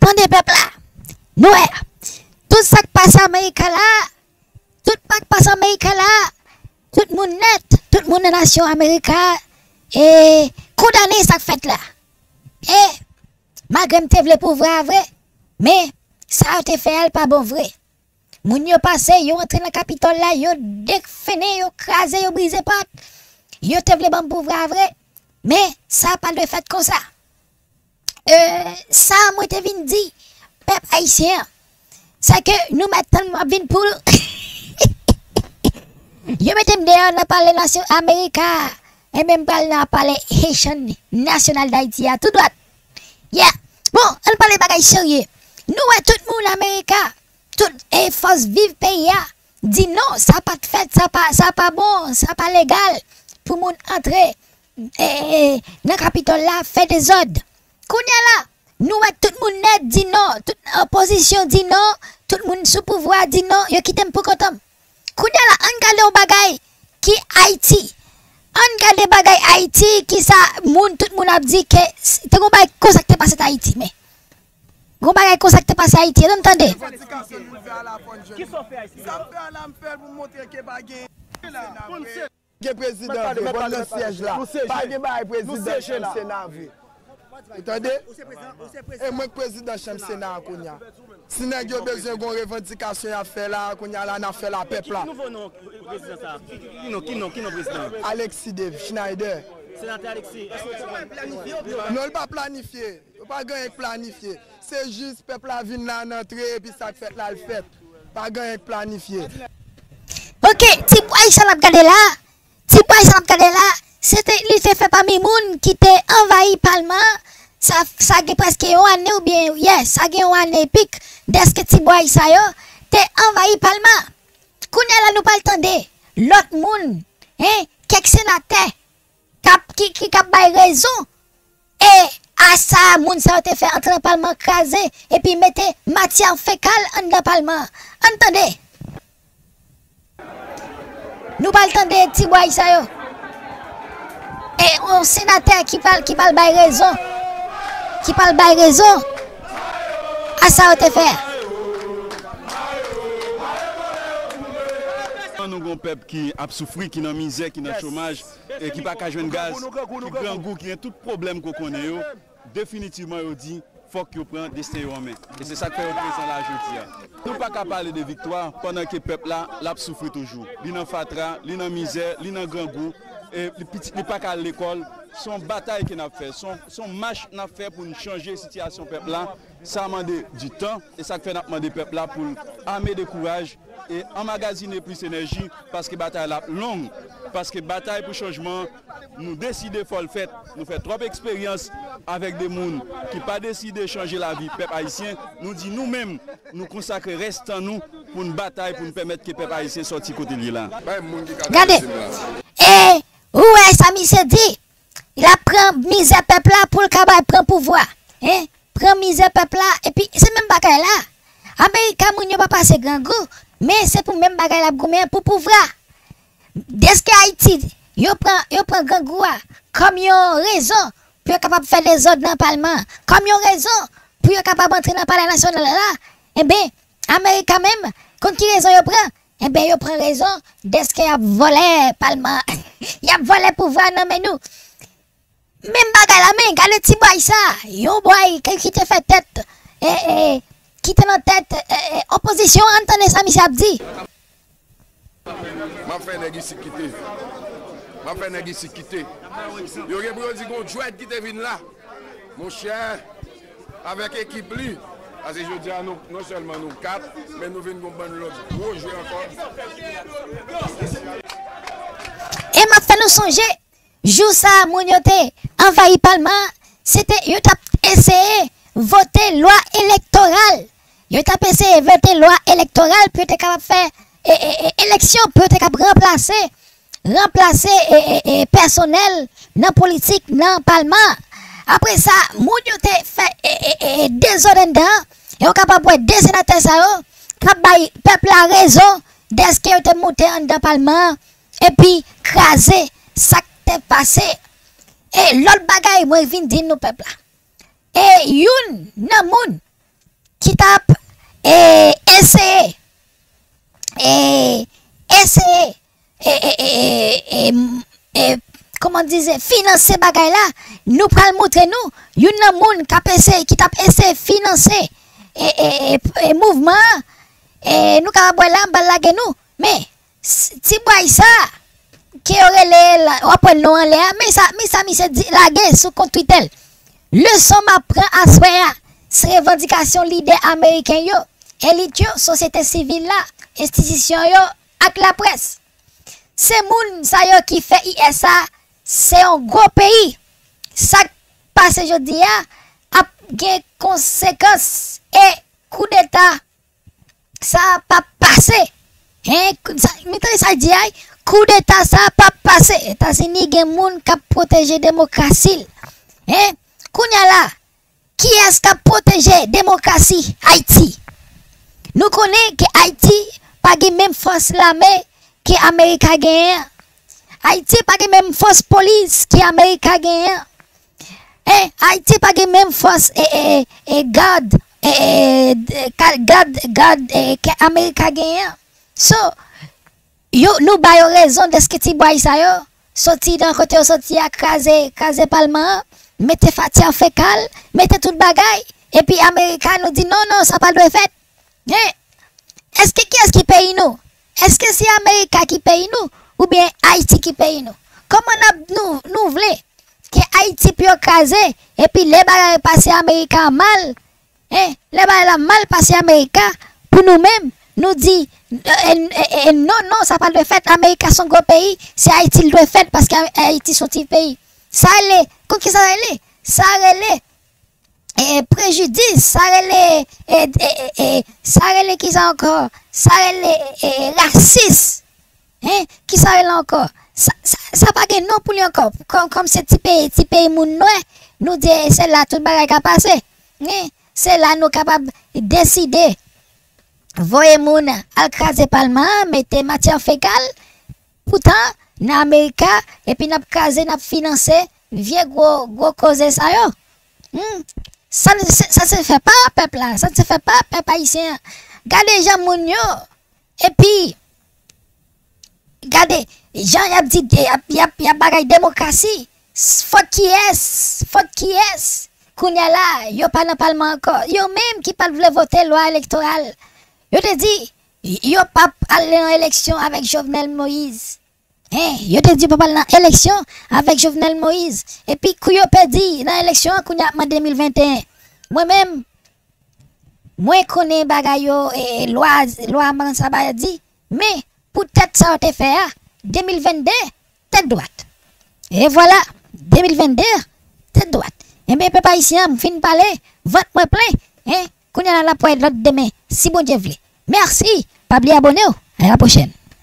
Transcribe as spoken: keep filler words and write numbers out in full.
Tande pèp la. Nou wè. Tout sa k pase Amerika la, tout pa k pase Amerika la, tout moun nèt, tout moun nan nasyon Amerika, e kondane sa k fèt la. E malgre m te vle pouvwa a vre, men sa yo te fè a l pa bon vre. Moun yo pase, yo antre nan Kapitòl la, yo defenetre, yo kraze, yo brize pòt. Yo te vle ban m pouvwa a vre, men sa pa dwe fèt konsa. E, sa mwen te vin di pèp ayisyen an, se ke nou mèt tann m ap vin pou yo mete m deyò nan palè nasyon Amerika, e menm pral nan palè Haitian National d'Haiti a tou dwat. Yeah. Bon, ann pale bagay serye. Nou wè tout moun Amerika, tout e fòs viv peyi a di non, sa pa t fèt, sa pa, sa pa bon, sa pa legal pou moun antre e, e, nan Kapitòl la fè dezòd. Kounye a la, nou wè tout moun nèt di non, tout opozisyon di non, tout moun sou pouvwa di non, yo kite m pou kont m. Kounye a la, ann gade yon bagay ki Ayiti. Ann gade bagay Ayiti, ki sa moun, tout moun ap di ke s- te gon bagay konsa ki te pase t Ayiti, men. Gon bagay konsa ki te pase Ayiti, ann tande. Revandikasyon nou fè a la fòn jwenn. Sa m fè a la, m fè l pou m montre ke pa gen. Gen prezidan vre, bon nan syèj la. Pa gen bagay prezidan chanm Sena vre. Ou tande? E mwen k prezidan chanm Sena a kounye a. Si nèg yo bezwen gon revandikasyon y ap fè la, kounye a la n ap fè l a pèp la. Ki nouvo non prezidan sa? Ki, ki non, ki non, ki non prezidan? Alexis Dave Schneider. Senatè Alexis, èske w te pran planifye? Non, l pa planifye. Yo pa gen anyen k planifye. Se jis pèp la vin la, n antre, epi sa k fèt la, l fèt. Pa gen anyen k planifye. Ok, ti bway sa n ap gade la, ti bway sa n ap gade la, se te, li te fè pami moun ki te anvayi palman an, sa, sa gen prèske yon ane oubyen, yeah, sa gen yon ane e pik, dèske ti bway sa yo te anvayi palman an. Kounye a la nou pral tande lòt moun, en, kèk senatè k ap, ki, ki, k ap bay rezon e a sa moun sa yo te fè antre nan palman an kraze epi mete matyè fekal anndan palman an. Ann tande. Nou pral tande ti bway sa yo. E yon senatè ki pral, ki pral bay rezon, ki pral bay rezon a sa yo te fè a. Nou gon pèp ki ap soufri, ki nan mizè, ki nan chomaj, e ki pa ka jwenn gaz, ki grangou, ki gen tout pwoblèm ke w konnen yo, definitivman yo di fòk yo pran desten yo an men. E se sa k fè yo prezan la jodi a. Nou pa ka pale de viktwa pandan ke pèp la, l ap soufri toujou. Li nan fatra, li nan mizè, li nan grangou, e li pitit li pa ka al lekòl. Se yon batay ke n ap fè, se yon, se yon mach n ap fè pou n chanje sitiyasyon pèp la. Sa mande di tan, e sa k fè n ap mande pèp la pou l ame de kouraj e anmagazine plis enèji, paske batay la ap long, paske batay pou chanjman an, nou deside fò l fèt. Nou fè twòp eksperyans avèk de moun ki pa deside chanje lavi pèp ayisyen. Nou di nou menm, nou konsakre rès tan nou pou n batay, pou n pèmèt ke pèp ayisyen sòti kote l ye la. Gade, e ou wè sa misye di, l ap pran mizè pèp la pou l ka bay pran pouvwa. En, pran mizè pèp la, epi se menm bagay la. Amerika moun yo pa pase grangou, men se pou menm bagay l ap goumen an, pou pouvwa. Dèske Ayiti, yo pran, yo pran grangou a kòm yon rezon pou yo kapab fè dezòd nan palman an, kòm yon rezon pou yo kapab antre nan palè nasyonal la, enben, Amerika menm, konn ki rezon yo pran? Enben, yo pran rezon dèske y ap vòlè palman an. Y ap vòlè pouvwa nan men nou. Menm bagay la, men gade ti bway sa, yon bway ki, ki te fè tèt, e, e, ki te nan tèt, e, e, opozisyon an, ann tande sa misye ap di. M ap fè nèg isit kite. M ap fè nèg isit kite. Yo gen pou yo di gon djwèt ki te vin la. Monchè, avèk ekip li, paske jodi a nou, non sèlman nou kat, men nou vin gon bann lòt gwo jwè ankò. E m ap fè nou sonje, jou sa a moun yo te anvayi palman an, se te, yo t ap eseye vote lwa elektoral. Yo t ap eseye vote lwa elektoral pou yo te kapab fè, e, e, e, eleksyon, pou yo te kapab ranplase, ranplase, e, e, e, pèsonèl nan politik nan palman an. Apre sa, moun yo te fè, e, e, e, e, dezòd anndan an, e ou kapab wè de senatè sa yo k ap bay pèp la rezon dèske yo te moute anndan palman an, epi kraze sa k te pase. E lòt bagay mwen vin di nou pèp la. E youn nan moun ki t ap, e, eseye, e, eseye, e, e, e, e, e, e, kòman di se, finanse bagay la, nou pral montre nou, youn nan moun k ap eseye, ki t ap eseye finanse, e, e, e, e mouvman an, e nou kapab wè la, m pral lage nou, men, s-, ti bway sa, ke yo rele l, w ap wè non anlè a, men sa, men sa misye di, lage sou kont Twitter l. Leson m ap pran aswè a, se revandikasyon lidè ameriken yo, elit yo, sosyete sivil la, enstitisyon yo, ak laprès. Se moun sa yo ki fè I S A se yon gwo peyi. Sa k pase jodi a ap gen konsekans e koudeta sa p ap pase. Hein? Kou-, sa, men tande sa l di a, koudeta sa p ap pase. Etazini gen moun k ap pwoteje demokrasi l. Hein? Kounye a la, kiyès k ap pwoteje demokrasi Ayiti? Nou konnen ke Ayiti pa gen menm fòs lame ke Amerika genyen an. Ayiti pa gen menm fòs polis ke Amerika genyen an. E Ayiti pa gen menm fòs, e, e, e, gad, e, e, e, ka-, gad, gad, e, ke Amerika genyen an. So, yo, nou ba yo rezon dèske ti bway sa yo soti nan kote yo soti a, kraze, kraze palman an, mete matyè fekal, mete tout bagay, epi Amerika nou di non, non, sa pa dwe fèt. Hein? Èske kiyès ki peyi nou? Èske se Amerika ki peyi nou? Oubyen Ayiti ki peyi nou? Kòman n ap, nou, nou vle ke Ayiti pou yo kraze, epi lè bagay pase Amerika mal, hein, lè bagay la mal pase Amerika, pou nou menm, nou di, e, e, e, e, non, non, sa pa dwe fèt, Amerika se yon gwo peyi, se Ayiti l dwe fèt, paske Ay-, Ayiti se yon ti peyi. Sa rele, kon ki sa rele? Sa rele, e, prejidis, sa rele, e, e, e, e, sa rele ki sa ankò? Sa rele, e, e, rasis. Hein? Ki sa rele ankò? Sa, sa, sa pa gen non pou li ankò. Kòm, kòm se ti peyi, ti peyi moun nwè, nou di, e, se la tout bagay ka pase. Hein? Se la nou kapab deside voye moun al kraze palman an, mete matyè fekal. Poutan, nan Amerika, epi n ap kraze, n ap finanse vye gwo, gwo koze sa yo. Hmm. Sa, sa, sa se fè pa pèp la, sa se fè pa pèp ayisyen an. Gade jan moun yo, epi, gade, jan y ap di, y ap, y ap, y ap bagay demokrasi, s-, fòt kiyès, fòt kiyès. Kounye a la, yo pa nan palman ankò. Yo menm ki pa t vle vote lwa elektoral. Yo te di, yo p ap al nan eleksyon avèk Jovenel Moïse. Hein, yo te di yo p ap al nan eleksyon avèk Jovenel Moïse. Epi kou yo pèdi nan eleksyon an, kounye a ap mande de mil venteyen. Mwen menm, mwen konnen bagay yo, e, lwa, lwa Mann Saba di, men pou tèt sa yo te fè a, de mil vennde, tèt dwat. E vwala, de mil vennde, tèt dwat. Enben, pèp ayisyen an, m fin pale, vant mwen plen, hein, kounye a la n ap wè lòt demen, si Bondye vle. Mèsi, pa bliye abone w, a la pwochèn.